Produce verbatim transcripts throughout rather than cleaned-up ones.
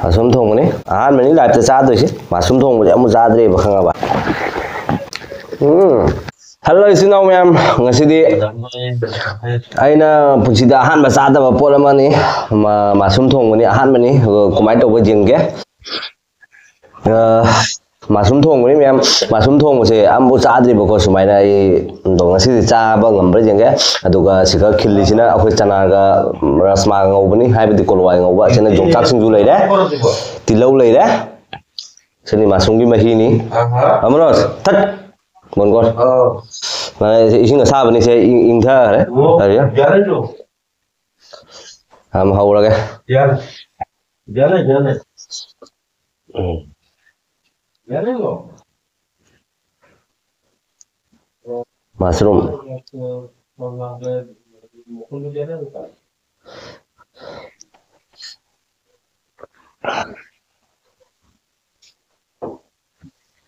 ꯃꯁꯔꯨꯝ ꯊꯣꯡꯕꯅꯤ꯫ ꯑꯍꯥꯟꯕꯅꯤ ꯂꯥꯏꯐꯇ ꯆꯥꯗꯣꯏꯁꯦ꯫ ꯃꯁꯔꯨꯝ ꯊꯣꯡꯕꯁꯦ ꯑꯃꯨꯛ ꯆꯥꯗ꯭ꯔꯤꯕ, ꯈꯪꯉꯕ? ꯎꯝ꯫ ꯍꯜꯂꯣ, ꯏꯆꯤꯟ ꯏꯅꯥꯎ ꯃꯌꯥꯝ, ꯉꯁꯤꯗꯤ ꯑꯩꯅ ꯄꯨꯟꯁꯤꯗ ꯑꯍꯥꯟꯕ ꯆꯥꯗꯕ ꯄꯣꯠ ꯑꯃꯅꯤ꯫ ꯃ-, ꯃꯁꯔꯨꯝ ꯊꯣꯡꯕꯅꯤ, ꯑꯍꯥꯟꯕꯅꯤ꯫ ꯑꯗꯣ ꯀꯃꯥꯏꯅ ꯇꯧꯕ ꯌꯦꯡꯒꯦ꯫ ꯑ, ꯃꯁꯔꯨꯝ ꯊꯣꯡꯕꯅꯤ ꯃꯌꯥꯝ꯫ ꯃꯁꯔꯨꯝ ꯊꯣꯡꯕꯁꯦ ꯑꯃꯐꯥꯎ ꯆꯥꯗ꯭ꯔꯤꯕꯀꯣ, ꯁꯨꯃꯥꯏꯅ ꯑꯩ ꯑꯗꯣ ꯉꯁꯤꯗꯤ ꯆꯥꯕ ꯉꯝꯕ꯭ꯔꯥ ꯌꯦꯡꯒꯦ꯫ ꯑꯗꯨꯒ ꯁꯤꯒ ꯈꯤꯜꯂꯤꯁꯤꯅ ꯑꯩꯈꯣꯏ ꯆꯅꯥꯒ ꯔꯁꯃꯥꯒ ꯉꯧꯕꯅꯤ, ꯍꯥꯏꯕꯗꯤ ꯀꯣꯂꯋꯥꯏ ꯉꯧꯕ꯫ ꯑꯁꯤꯅ ꯌꯣꯡꯆꯥꯛ ꯁꯤꯡꯖꯨ ꯂꯩꯔꯦ, ꯇꯤꯜꯍꯧ ꯂꯩꯔꯦ꯫ ꯁꯤꯅꯤ ꯃꯁꯔꯨꯝꯒꯤ ꯃꯍꯤꯅꯤ꯫ ꯑꯃꯅꯣꯁ, ꯊꯠ! ꯃꯣꯟꯒꯣꯜ꯫ ꯑꯥ꯫ ꯃꯥꯅꯦ, ꯏꯁꯤꯡ ꯑꯁꯥꯕꯅꯤ, ꯁꯦ ꯏꯪ-, ꯏꯪꯊꯈ꯭ꯔꯦ꯫ ꯑꯣ, ꯍꯥꯏꯕꯤꯌꯨ꯫ ꯌꯥꯔꯦ ꯆꯣ꯫ ꯌꯥꯝ ꯍꯧꯔꯒꯦ꯫ ꯌꯥꯔꯦ꯫ ꯌꯥꯔꯦ, ꯌꯥꯔꯦ꯫ ꯎꯝ꯫ ꯌꯥꯔꯦꯀꯣ? ꯃꯁꯔꯨꯝ꯫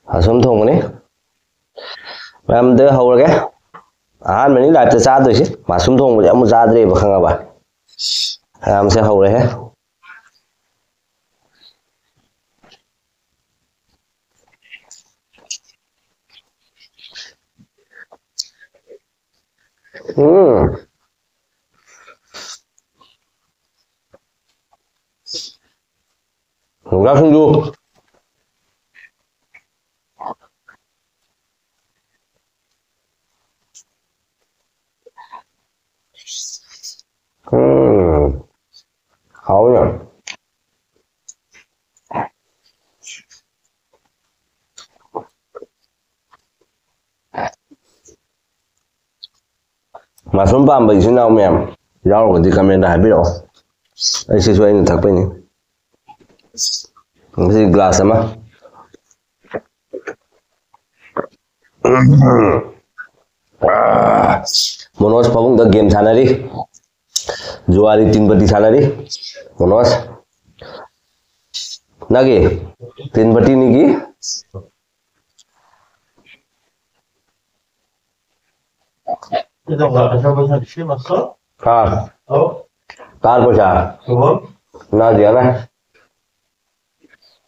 ꯃꯁꯔꯨꯝ ꯊꯣꯡꯕꯅꯤ꯫ ꯃꯌꯥꯝꯗ ꯍꯧꯔꯒꯦ꯫ ꯑꯍꯥꯟꯕꯅꯤ ꯂꯥꯏꯐꯇ ꯆꯥꯗꯣꯏꯁꯤ꯫ ꯃꯁꯔꯨꯝ ꯊꯣꯡꯕꯁꯦ ꯑꯃꯨꯛ ꯆꯥꯗ꯭ꯔꯤꯕ, ꯈꯪꯉꯕ? ꯃꯌꯥꯝꯁꯦ ꯍꯧꯔꯦꯍꯦ꯫ ꯎꯝ꯫ ꯌꯣꯡꯆꯥꯛ ꯁꯤꯡꯖꯨ꯫ ꯎꯝ꯫ ꯍꯥꯎꯋꯤꯅꯦ꯫ ꯃꯁꯔꯨꯝ ꯄꯥꯝꯕ ꯏꯆꯤꯟ ꯏꯅꯥꯎ ꯃꯌꯥꯝ ꯌꯥꯎꯔꯒꯗꯤ ꯀꯃꯦꯟꯗ ꯍꯥꯏꯕꯤꯔꯛꯑꯣ꯫ ꯑꯩ ꯁꯤꯁꯨ ꯑꯩꯅ ꯊꯛꯄꯩꯅꯤ꯫ ꯉꯁꯤ ꯒ꯭ꯂꯥꯁ ꯑꯃ꯫ ꯃꯣꯅꯣꯖ ꯐꯃꯨꯡꯗ ꯒꯦꯝ ꯁꯥꯟꯅꯔꯤ꯫ ꯖꯨꯋꯥꯔꯤ ꯇꯤꯟ ꯄꯇꯤ ꯁꯥꯟꯅꯔꯤ꯫ ꯃꯣꯅꯣꯖ꯫ ꯅꯒꯤ ꯇꯤꯟ ꯄꯇꯤ ꯅꯤꯒꯤ꯫ ꯀꯥꯔ ꯄꯩꯁꯥ꯫ ꯅꯥꯗꯤꯌꯥꯅ꯫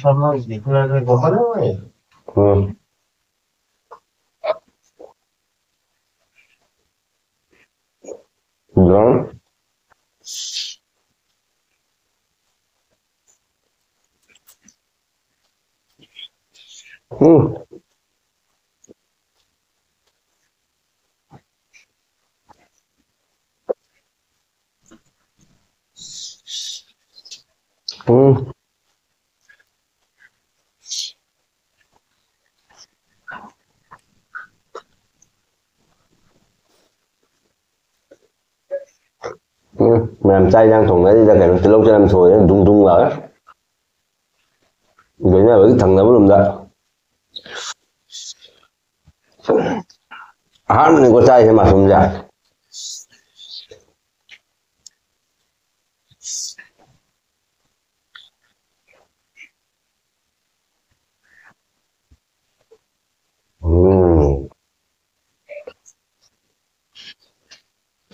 ꯁꯥ ꯉꯥꯁꯤꯗꯤ ꯈꯔ ꯈꯔ ꯀꯣꯛꯍꯜꯂꯣꯏ꯫ ꯎꯝ꯫ ꯌꯥꯏ꯫ ꯎꯝ꯫ ꯎꯝ꯫ ꯎꯝ, ꯃꯌꯥꯝ ꯆꯥꯛ ꯏꯟꯖꯥꯡ ꯊꯣꯡꯅꯔꯤꯗ ꯀꯩꯅꯣ, ꯇꯤꯜꯍꯧ ꯆꯅꯝ ꯁꯣꯏꯔꯦ, ꯗꯨꯡ ꯗꯨꯡ ꯂꯥꯎꯔꯦ꯫ ꯂꯣꯏꯅꯕꯒꯤ ꯊꯪꯅꯕ ꯔꯨꯝꯗ꯫ ꯑꯍꯥꯟꯕꯅꯤꯀꯣ ꯆꯥꯔꯤꯁꯦ ꯃꯁꯔꯨꯝꯁꯦ꯫ ꯎꯝ꯫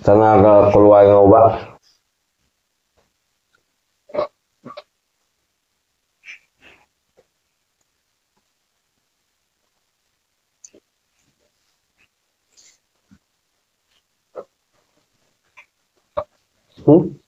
ꯆꯅꯥꯒ ꯀꯣꯂꯨꯋꯥꯏ ꯉꯧꯕ꯫ ꯎꯝ꯫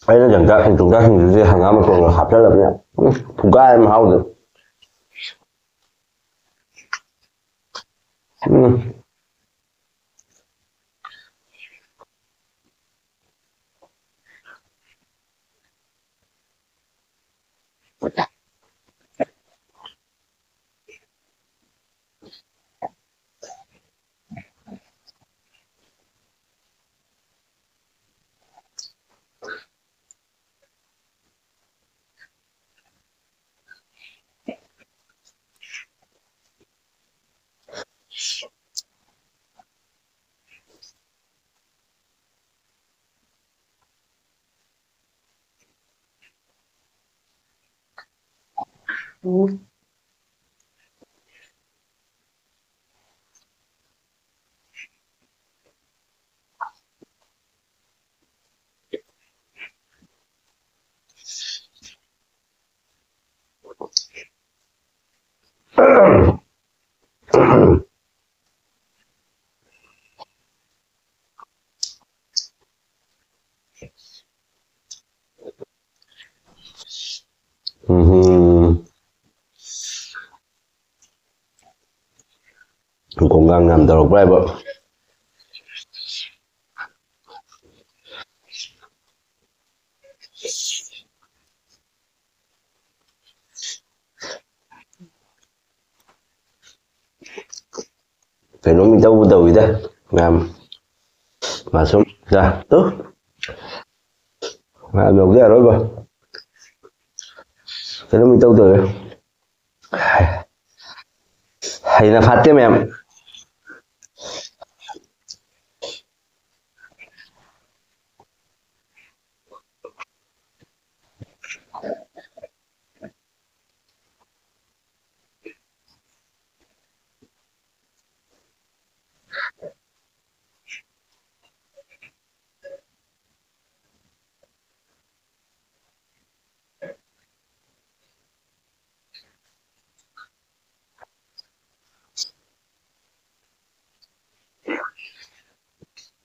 ꯑꯩꯅ ꯌꯣꯡꯆꯥꯛ ꯁꯤꯡꯖꯨ, ꯌꯣꯡꯆꯥꯛ ꯁꯤꯡꯖꯨꯁꯦ ꯍꯪꯒꯥꯝ ꯃꯇꯣꯟꯒ ꯍꯥꯞꯆꯜꯂꯕꯅꯦ꯫ ꯎꯝ, ꯈꯨꯒꯥꯏ ꯑꯃ ꯍꯥꯎꯗꯣꯏ꯫ ꯎꯝ꯫ ꯎꯝ꯫ ꯈꯣꯡꯒꯥꯡ ꯌꯥꯝ ꯇꯧꯔꯛꯄ꯭ꯔꯥ ꯍꯥꯏꯕ꯫ ꯀꯩꯅꯣꯝ ꯏꯇꯧꯕꯨ ꯇꯧꯏꯗ ꯃꯌꯥꯝ꯫ ꯃꯥꯁꯨꯝ ꯇꯨ ꯃꯌꯥꯝ ꯌꯧꯗ ꯌꯥꯔꯣꯏꯕ꯫ ꯀꯩꯅꯣꯝ ꯏꯇꯧ ꯇꯧꯋꯦ꯫ ꯍꯩꯅ ꯐꯥꯠꯇꯦ ꯃꯌꯥꯝ꯫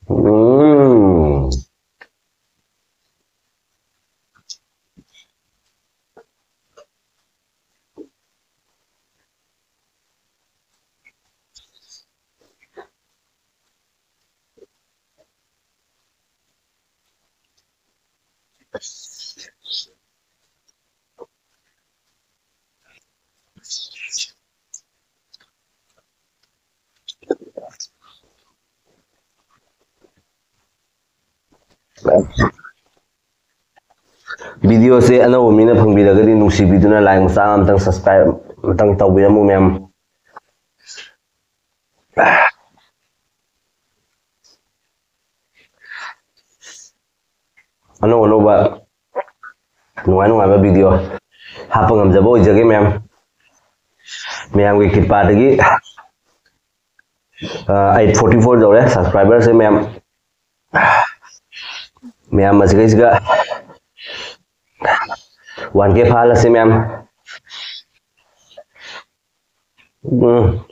ꯎꯝ꯫ Video ꯁꯦ ꯑꯅꯧꯕ ꯃꯤꯅ ꯐꯪꯕꯤꯔꯒꯗꯤ ꯅꯨꯡꯁꯤꯕꯤꯗꯨꯅ like ꯃꯆꯥ ꯑꯃꯇꯪ, subscribe ꯑꯃꯇꯪ ꯇꯧꯕꯤꯔꯝꯃꯨ ꯃꯌꯥꯝ꯫ ꯑꯅꯧ ꯑꯅꯧꯕ ꯅꯨꯡꯉꯥꯏ ꯅꯨꯡꯉꯥꯏꯕ video ꯍꯥꯞꯄ ꯉꯝꯖꯕ ꯑꯣꯏꯖꯒꯦ ꯃꯌꯥꯝ꯫ ꯃꯌꯥꯝꯒꯤ ꯀ꯭ꯔꯤꯄꯥꯗꯒꯤ ꯑꯩꯠ ꯐꯣꯔꯇꯤ ꯐꯣꯔ ꯌꯧꯔꯦ ꯁꯕꯁꯀ꯭ꯔꯥꯏꯕꯔꯁꯦ ꯃꯌꯥꯝ꯫ ꯃꯌꯥꯝ ꯑꯁꯤꯒꯩꯁꯤꯒ ꯋꯥꯟ ꯀꯦ ꯐꯥꯍꯜꯂꯁꯤ ꯃꯌꯥꯝ꯫ ꯎꯝ꯫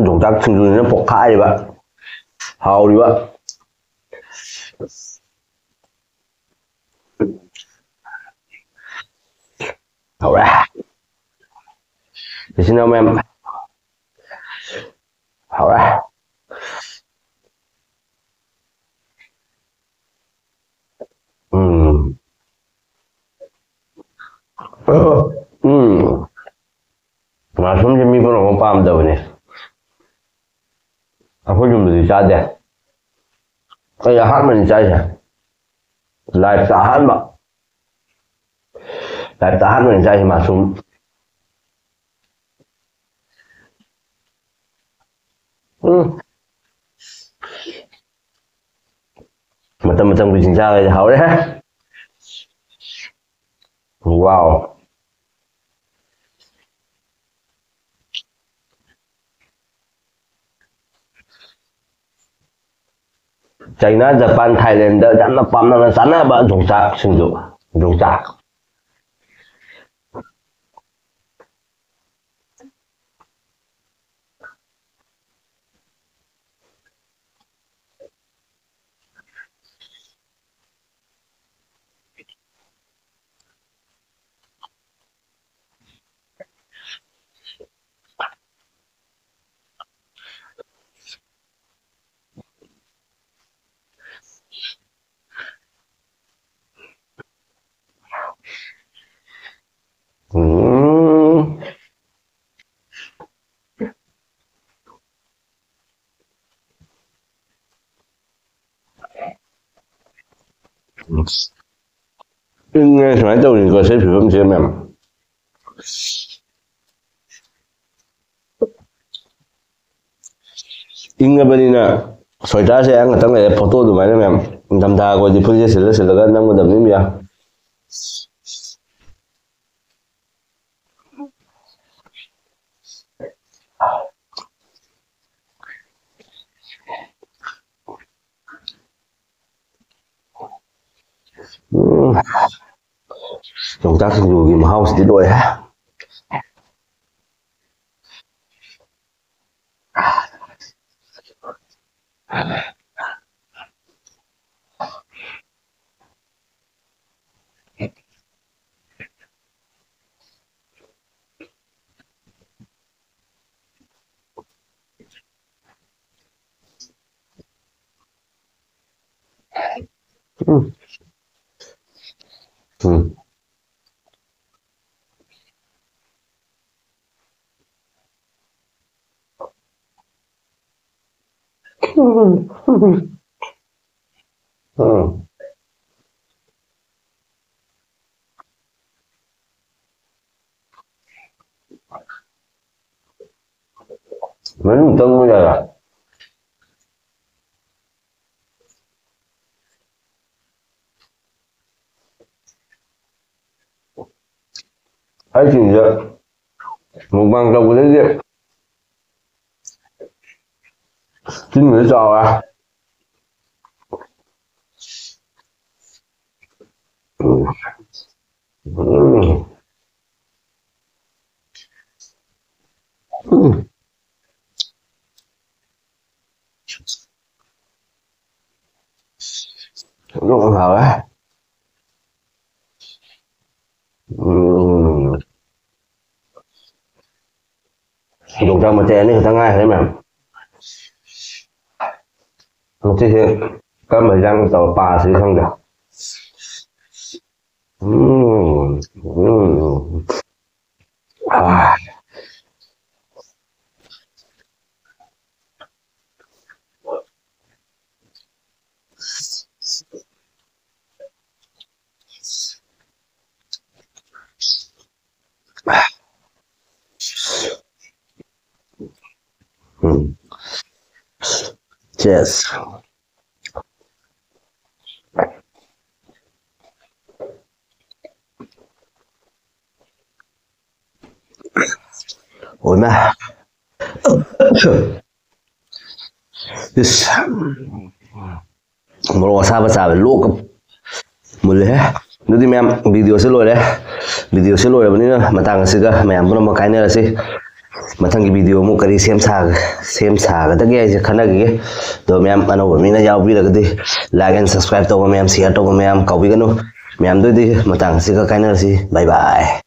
ꯌꯣꯡꯆꯥꯛ ꯁꯤꯡꯖꯨꯁꯤꯅ ꯄꯣꯛꯈꯥꯏꯔꯤꯕ, ꯍꯥꯎꯔꯤꯕ꯫ ꯍꯧꯔꯦ꯫ ꯏꯆꯤꯟ ꯏꯅꯥꯎ ꯃꯌꯥꯝ, ꯍꯧꯔꯦ꯫ ꯎꯝ꯫ ꯎꯝ꯫ ꯃꯁꯔꯨꯝꯁꯦ ꯃꯤ ꯄꯨꯝꯅꯃꯛ ꯄꯥꯝꯗꯕꯅꯦ꯫ ꯑꯩꯈꯣꯏ ꯌꯨꯝꯗꯗꯤ ꯆꯥꯗꯦ꯫ ꯑꯩ ꯑꯍꯥꯟꯕꯅꯤ ꯆꯥꯏꯁꯦ꯫ ꯂꯥꯏꯐꯇ ꯑꯍꯥꯟꯕ꯫ ꯂꯥꯏꯐꯇ ꯑꯍꯥꯟꯕꯅꯤ ꯆꯥꯏꯁꯦ ꯃꯁꯔꯨꯝ꯫ ꯎꯝ꯫ ꯃꯇꯝ ꯃꯇꯝꯒꯤ ꯆꯤꯟꯖꯥꯛ ꯍꯥꯏꯁꯦ ꯍꯥꯎꯔꯦꯍꯦ꯫ ꯋꯥꯎ꯫ ꯆꯥꯏꯅꯥ, ꯖꯄꯥꯟ, ꯊꯥꯏꯂꯦꯟꯗ ꯌꯥꯝꯅ ꯄꯥꯝꯅꯅ ꯆꯥꯅꯕ ꯌꯣꯡꯆꯥꯛ ꯁꯤꯡꯖꯨ꯫ ꯌꯣꯡꯆꯥꯛ꯫ ꯎꯝ꯫ ꯏꯪꯉꯦ ꯁꯨꯃꯥꯏꯅ ꯇꯧꯔꯤꯅꯤꯀꯣ ꯁꯤ ꯐꯤꯕꯝꯁꯦ ꯃꯌꯥꯝ꯫ ꯏꯪꯉꯕꯅꯤꯅ ꯁ꯭ꯋꯦꯇꯔꯁꯦ ꯑꯉꯥꯡ ꯉꯥꯛꯇꯪ ꯂꯩꯔꯦ ꯐꯣꯇꯣ ꯑꯗꯨꯃꯥꯏꯅ ꯃꯌꯥꯝ꯫ ꯅꯤꯡꯊꯝꯊꯥꯒ ꯑꯣꯏꯗꯤ ꯐꯨꯔꯤꯠꯁꯦ ꯁꯤꯜꯂ ꯁꯤꯜꯂꯒ ꯅꯝꯒꯗꯕꯅꯤ ꯃꯌꯥꯝ꯫ ꯎꯝ꯫ ꯌꯣꯡꯆꯥꯛ ꯁꯤꯡꯖꯨꯒꯤ ꯃꯍꯥꯎꯁꯤꯗꯤ ꯂꯣꯏꯔꯦ꯫ ꯎꯝ꯫ ꯎꯝ꯫ ꯎꯝ꯫ ꯃꯅꯨꯡ ꯆꯪꯕ ꯌꯥꯔꯦ꯫ ꯑꯩꯁꯤꯡꯁꯦ mukbang ꯇꯧꯕꯗꯩꯗꯤ ꯆꯤꯟꯕꯨꯗꯤ ꯆꯥꯎꯔꯦ꯫ ꯎꯝ꯫ ꯎꯝ꯫ ꯎꯝ꯫ ꯑꯗꯨꯝ ꯍꯥꯎꯋꯦ꯫ ꯎꯝ꯫ ꯌꯣꯡꯆꯥꯛ ꯃꯆꯩ ꯑꯅꯤ ꯈꯛꯇ ꯉꯥꯏꯈ꯭ꯔꯦ ꯃꯌꯥꯝ꯫ ꯉꯁꯤꯁꯦ ꯀꯔꯝꯕ ꯍꯤꯟꯖꯥꯡ ꯇꯧꯔ ꯄꯥꯔꯁꯤꯒꯦ ꯈꯪꯗꯦ꯫ ꯎꯝ, ꯎꯝ, ꯎꯝ꯫ ꯑꯥ꯫ ꯎꯝ꯫ Cheers꯫ ꯑꯣꯏꯃ꯫ ꯏꯁ, ꯃꯣꯔꯣꯛ ꯑꯁꯥꯕ ꯆꯥꯕ ꯂꯣꯛꯀ ꯃꯨꯜꯂꯦꯍꯦ꯫ ꯑꯗꯨꯗꯤ ꯃꯌꯥꯝ, ꯚꯤꯗꯤꯑꯣꯁꯤ ꯂꯣꯏꯔꯦ꯫ ꯚꯤꯗꯤꯑꯣꯁꯤ ꯂꯣꯏꯔꯕꯅꯤꯅ ꯃꯇꯥꯡ ꯑꯁꯤꯒ ꯃꯌꯥꯝ ꯄꯨꯝꯅꯃꯛ ꯀꯥꯏꯅꯔꯁꯤ꯫ ꯃꯊꯪꯒꯤ ꯚꯤꯗꯤꯑꯣ ꯑꯃꯨꯛ ꯀꯔꯤ ꯁꯦꯝ ꯁꯥ-, ꯁꯦꯝ ꯁꯥꯒꯗꯒꯦ ꯍꯥꯏꯁꯦ ꯈꯟꯅꯈꯤꯒꯦ꯫ ꯑꯗꯣ ꯃꯌꯥꯝ ꯑꯅꯧꯕ ꯃꯤꯅ ꯌꯥꯎꯕꯤꯔꯒꯗꯤ like and subscribe ꯇꯧꯕ ꯃꯌꯥꯝ, share ꯇꯧꯕ ꯃꯌꯥꯝ ꯀꯥꯎꯕꯤꯒꯅꯨ꯫ ꯃꯌꯥꯝꯗꯨꯗꯤ ꯃꯇꯥꯡ ꯑꯁꯤꯒ ꯀꯥꯏꯅꯔꯁꯤ꯫ Bye bye꯫